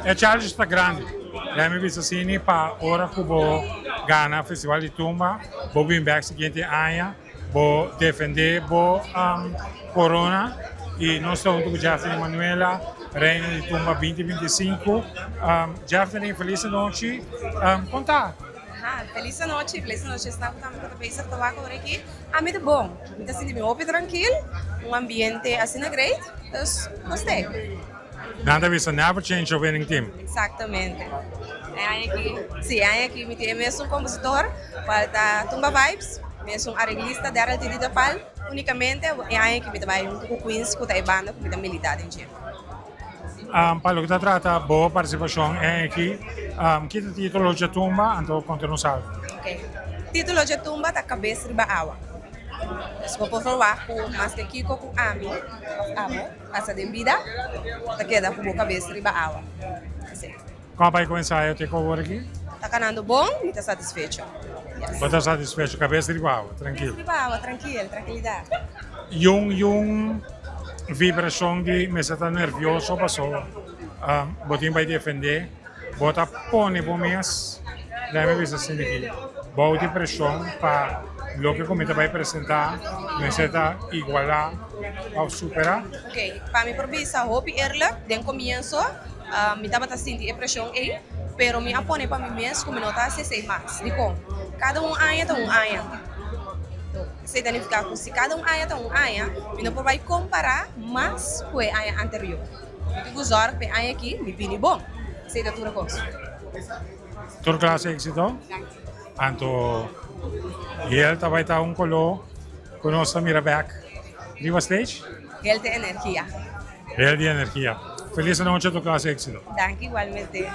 E challenge ta grandi. Laat mi bisa asina pa ora ku bo gana Festival di Tumba, bo bin bek siguiente aña, bo defende bo corona y nos ta hunto cu Jeffrey Manuela, Reina di Tumba 2025. Jeffrey, feliz anochi. Con ta? Aha, feliz anochi, feliz anochi esnan cu tambe cu ta bezig ta wak ora aki. Ami ta bon, mi ta sinti mi hopi trankil, un ambiente asina great, dus nos ta e. Nan ta bisa never change a winning team. Exactamente. E aña aki, si, e aña aki mi tin e mesun compositor cual ta Tumba Vibes, mesun areglista Daryl Titi Tapal. Unicamente e aña aki mi ta bay hunto cu Queens cu ta e banda cu mi ta milita den dje. Pa loke ta trata bo participacion e aña aki, ki ta titulo dje tumba? Anto conta nos algo. Ok, titulo dje tumba ta Cabes riba awa. Dus bo por verwagt cu maske kico cu ami of abo. Pasa den bida, bo ta keda ku bo kabes riba awa. Esei. Kon a bai ku ensayo te ku awor aki? Ta kanando bon, mi ta satisfecho. Yes. Bo ta satisfecho, kabes riba awa, trankil. Kabes riba awa, trankil, trankilidat. Yun yun vibrashon di mester ta nervioso paso bo tin bai defende. Bo ta pone bo mes, lei mi bisa asina aki, bou di preshon pa loke ku mi ta bai presentá mester ta igualá òf superá. Ok, pa mi por bisa hopi eerlijk, den komienso mi tabata sinti e preshon ei, pero mi a pone pa mi mes ku mi no ta hasi esei mas. Dikon? Kada un aña ta un aña. Esei ta nifiká ku si kada un aña ta un aña, mi no por bai kompará mas ku e aña anterior. Mi tin ku zòrg pa e aña aki mi bini bon. Esei ta tur e kos. Tur klase éksito. Anto Hel ta bai ta un koló ku nos ta mira bèk riba stage. Hel di energia. Hel di energia. Felis anochi tur klase éksito. Danki igualmente.